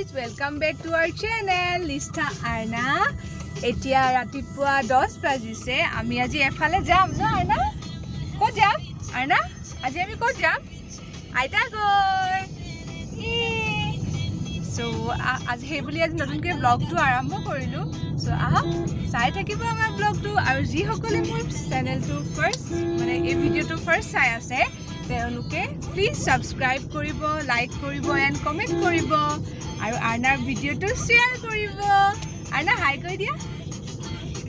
Guys, welcome back to our channel নিষ্ঠা Erna. এতিয়া ৰাতিপুৱা 10 বাজিছে। আমি আজি এফালে যাম ন আৰ্না? ক'ত যাম আৰ্না? আজি আমি ক'ত যাম? আইতা গৈ। চ' আজি সেইবুলি আজি নতুনকৈ ব্লগটো আৰম্ভ কৰিলোঁ। চ' আহক, চাই থাকিব আমাৰ ব্লগটো। আৰু যিসকলে মোৰ চেনেলটো ফাৰ্ষ্ট, মানে এই ভিডিঅ'টো ফাৰ্ষ্ট চাই আছে, তেওঁলোকে প্লিজ ছাবস্ক্ৰাইব কৰিব, লাইক কৰিব এণ্ড কমেণ্ট কৰিব আৰু আৰ্নাৰ ভিডিঅ'টো শ্বেয়াৰ কৰিব। আৰ্না, হাই কৈ দিয়া,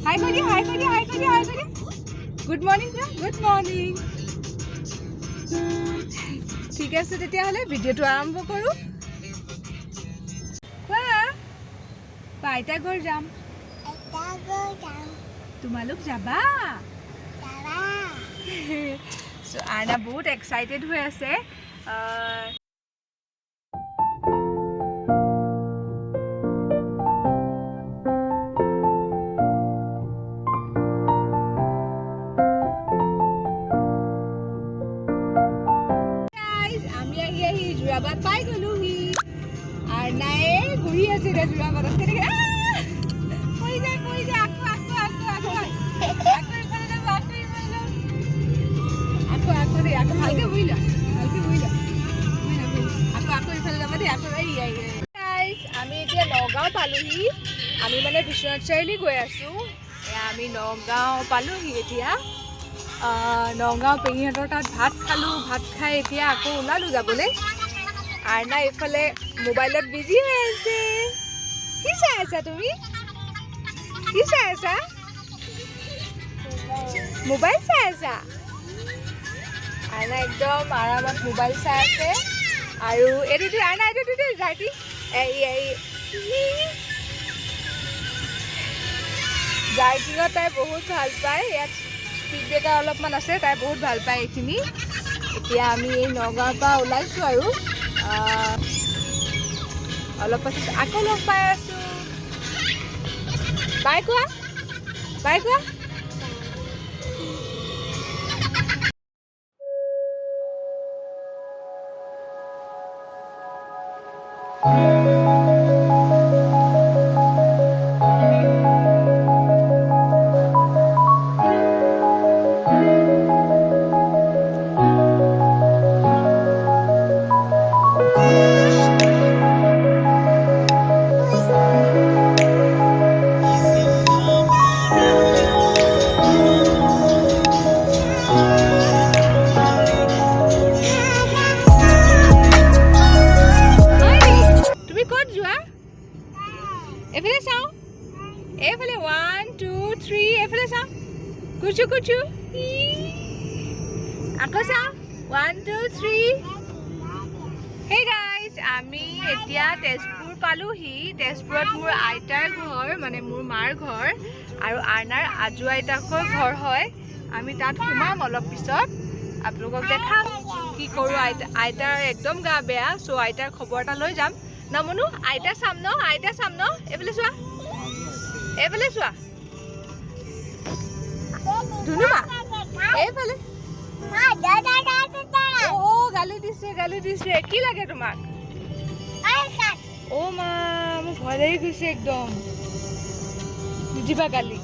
হাই কৈ দিয়া, হাই কৈ দিয়া, হাই কৈ দিয়া, হাই কৈ দিয়া। গুড মৰ্ণিং কোৱা, গুড মৰ্ণিং। ঠিক আছে, তেতিয়াহ'লে ভিডিঅ'টো আৰম্ভ কৰোঁ। কোৱা কোৱা, আইতা ঘৰ যাম। তোমালোক যাবা? চ' আৰ্না বহুত এক্সাইটেড হৈ আছে। Guys, আমি আহি আহি যোৰাবাট পাই গ'লোহি। আৰ্নায়ে ঘূৰি আছে এতিয়া যোৰাবাটত। কেনেকে আহ! পৰি যায়, পৰি যায়। আকৌ, আকৌ, আকৌ, আকৌ, আকৌ ইফালে যাব, আকৌ ইফালে যাব। আকৌ, আকৌ দেই, আকৌ। ভালকে বহি লোৱা, ভালকে বহি লোৱা, বহি লোৱা, বহি লোৱা। আকৌ, আকৌ ইফালে যাবা দেই, আকৌ। এই এই এই। Guys, আমি এতিয়া নগাঁও পালোহি। আমি মানে বিশ্বনাথ চাৰিআলি গৈ আছোঁ। এয়া আমি নগাঁও পালোহি এতিয়া। নগাঁও পেহীহঁতৰ তাত ভাত খালোঁ। ভাত খাই এতিয়া আকৌ ওলালোঁ যাবলৈ। আৰ্না এইফালে মোবাইলত বিজি হৈ আছে। কি চাই আছা তুমি? কি চাই আছা? মোবাইল চাই আছা? আৰ্না একদম আৰামত মোবাইল চাই আছে। আৰু এইটো এইটো আৰ্না, এইটো এইটো জাৰ্কি, এই এই জাৰ্কিঙত তাই বহুত ভাল পায়। ইয়াত স্পীড ব্ৰেকাৰ অলপমান আছে, তাই বহুত ভাল পায় এইখিনি। এতিয়া আমি এই নগাঁৱৰ পৰা ওলাইছোঁ আৰু অলপ পাছত আকৌ লগ পাই আছোঁ। বাই কোৱা, বাই কোৱা। হয় নেকি? তুমি ক'ত যোৱা? এইফালে চাওঁ, এইফালে। ওৱান, টু, থ্ৰী, এইফালে চাওঁ। কুচু কুচু। ই। আকৌ চাওঁ, one, two, three. Hey guys, আমি এতিয়া তেজপুৰ পালোহি। তেজপুৰত মোৰ আইতাৰ ঘৰ, মানে মোৰ মাৰ ঘৰ আৰু আৰ্নাৰ আজো আইতাকৰ ঘৰ হয়। আমি তাত সোমাম অলপ পিছত, আপোনালোকক দেখাম কি কৰোঁ। আইতা, আইতাৰ একদম গা বেয়া। চ' আইতাৰ খবৰ এটা লৈ যাম ন মনু? আইতা চাম ন? আইতা চাম ন? এইফালে চোৱা, এইফালে চোৱা। ধুনুমা, এইফালে। অ', গালি দিছে, গালি দিছে। কি লাগে তোমাক? অ' মা, মোৰ ভয় লাগি গৈছে একদম। নিদিবা গালি।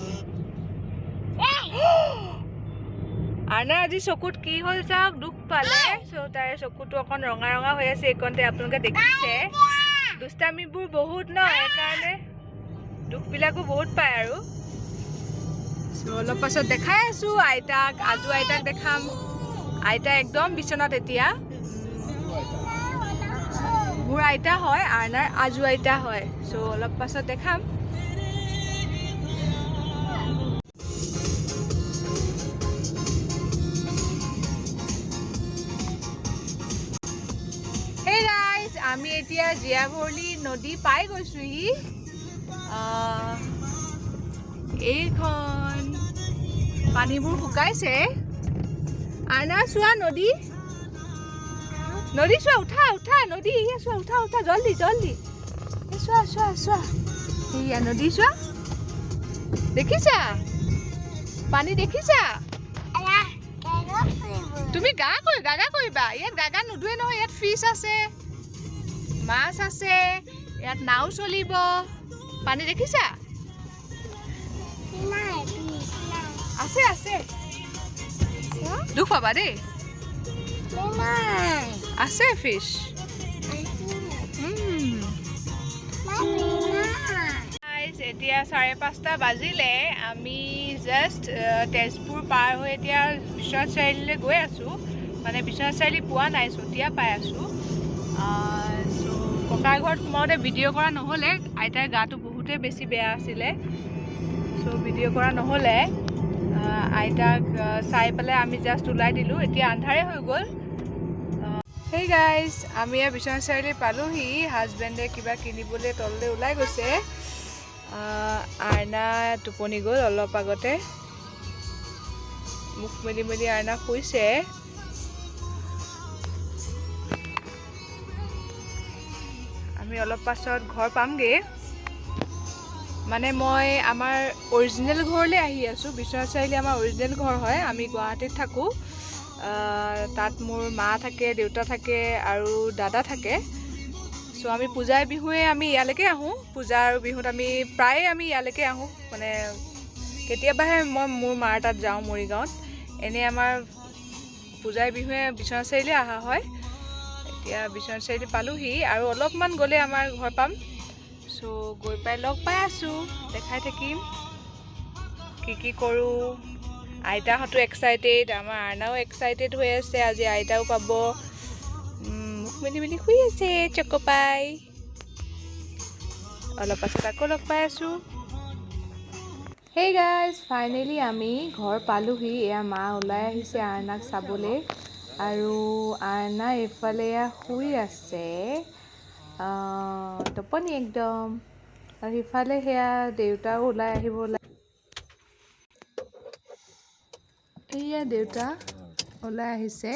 আৰ্নাৰ আজি চকুত কি হ'ল চাওক, দুখ পালে। চ' তাইৰ চকুটো অকণ ৰঙা ৰঙা হৈ আছে এইকণতে, আপোনালোকে দেখিছে। দুষ্টামিবোৰ বহুত ন, সেইকাৰণে দুখবিলাকো বহুত পায়। আৰু চ' অলপ পাছত দেখাই আছোঁ আইতাক, আজো আইতাক দেখাম। আইতা একদম বিচনাত এতিয়া। মোৰ আইতা হয়, আৰ্নাৰ আজো আইতা হয়। চ' অলপ পাছত দেখাম। Hey guys, আমি এতিয়া জীয়াভৰলী নদী পাই গৈছোহি। এইখন পানীবোৰ শুকাইছে। আৰ্না, চোৱা নদী, নদী চোৱা। উঠা, উঠা, নদী এয়া চোৱা। উঠা, উঠা, জল্দি জল্দি। এই চোৱা, চোৱা, চোৱা, এয়া নদী চোৱা। দেখিছা? পানী দেখিছা? তুমি গা কৰি গাগা কৰিবা? ইয়াত গাগা নুধুৱে নহয়। ইয়াত ফিছ আছে, মাছ আছে। ইয়াত নাও চলিব। পানী দেখিছা? আছে আছে, দুখ পাবা দেই। আছে ফিছ। এতিয়া 5:30 বাজিলে। আমি জাষ্ট তেজপুৰ পাৰ হৈ এতিয়া বিশ্বনাথ চাৰিআলিলৈ গৈ আছোঁ। মানে বিশ্বনাথ চাৰিআলি পোৱা নাই, চতিয়া পাই আছোঁ। চ' ককাৰ ঘৰত সোমাওঁতে ভিডিঅ' কৰা নহ'লে, আইতাৰ গাটো বহুতেই বেছি বেয়া আছিলে, চ' ভিডিঅ' কৰা নহ'লে। আইতাক চাই পেলাই আমি জাষ্ট ওলাই দিলোঁ। এতিয়া আন্ধাৰে হৈ গ'ল। হেই গাইজ, আমি ইয়াৰ বিশ্বনাথ চাৰিআলি পালোহি। হাজবেণ্ডে কিবা কিনিবলৈ তললৈ ওলাই গৈছে। আইনা টোপনি গ'ল অলপ আগতে। মুখ মেলি মেলি আইনা শুইছে। আমি অলপ পাছত ঘৰ পামগৈ। মানে মই আমাৰ অৰিজিনেল ঘৰলৈ আহি আছোঁ। বিশ্বনাথ চাৰিআলি আমাৰ অৰিজিনেল ঘৰ হয়। আমি গুৱাহাটীত থাকোঁ। তাত মোৰ মা থাকে, দেউতা থাকে আৰু দাদা থাকে। চ' আমি পূজাই বিহুৱে আমি ইয়ালৈকে আহোঁ। পূজা আৰু বিহুত আমি প্ৰায়ে আমি ইয়ালৈকে আহোঁ। মানে কেতিয়াবাহে মই মোৰ মাৰ তাত যাওঁ মৰিগাঁৱত। এনেই আমাৰ পূজাই বিহুৱে বিশ্বনাথ চাৰিআলি অহা হয়। এতিয়া বিশ্বনাথ চাৰিআলি পালোহি আৰু অলপমান গ'লে আমাৰ ঘৰ পাম। চ' গৈ পাই লগ পাই আছোঁ, দেখাই থাকিম কি কি কৰোঁ। আইতাহঁতো এক্সাইটেড, আমাৰ আৰ্ণাও এক্সাইটেড হৈ আছে। আজি আইতাও পাব। মুখ মেলি মেলি শুই আছে চকপাই। অলপ পাছত আকৌ লগ পাই আছোঁ। হেই গাইজ, ফাইনেলি আমি ঘৰ পালোহি। এয়া মা ওলাই আহিছে আৰ্ণাক চাবলৈ আৰু আৰ্ণা এইফালে এয়া শুই আছে, টোপনি একদম। আৰু সিফালে সেয়া দেউতাও ওলাই আহিব ওলাই। এয়া দেউতা ওলাই আহিছে।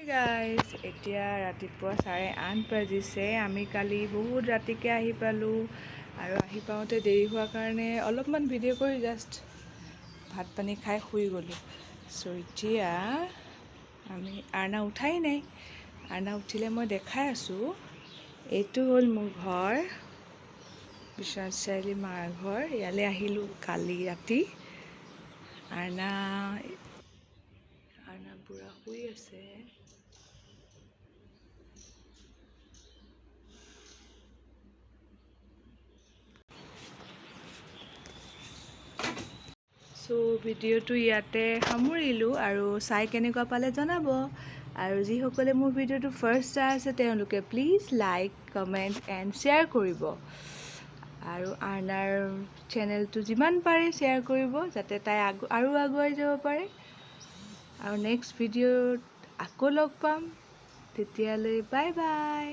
গাইজ, এতিয়া ৰাতিপুৱা 8:30 বাজিছে। আমি কালি বহুত ৰাতিকে আহি পালোঁ আৰু আহি পাওঁতে দেৰি হোৱাৰ কাৰণে অলপমান ভিডিঅ' কৰি জাষ্ট ভাত পানী খাই শুই গ'লোঁ। চ' এতিয়া আমি আৰ্ণা উঠাই নাই। আৰ্ণা উঠিলে মই দেখাই আছোঁ। এইটো হ'ল মোৰ ঘৰ, বিশ্বনাথ চাৰিআলি মাৰ ঘৰ। ইয়ালৈ আহিলোঁ কালি ৰাতি। আৰ্ণা আৰ্ণা বুঢ়া শুই আছে। চ' ভিডিঅ'টো ইয়াতে সামৰিলোঁ আৰু চাই কেনেকুৱা পালে জনাব। আৰু যিসকলে মোৰ ভিডিঅ'টো ফাৰ্ষ্ট চাই আছে তেওঁলোকে please like, comment and share কৰিব। আৰু আৰ্ণাৰ চেনেলটো যিমান পাৰে শ্বেয়াৰ কৰিব, যাতে তাই আৰু আগুৱাই যাব পাৰে। আৰু নেক্সট ভিডিঅ'ত আকৌ লগ পাম। তেতিয়ালৈ বাই বাই।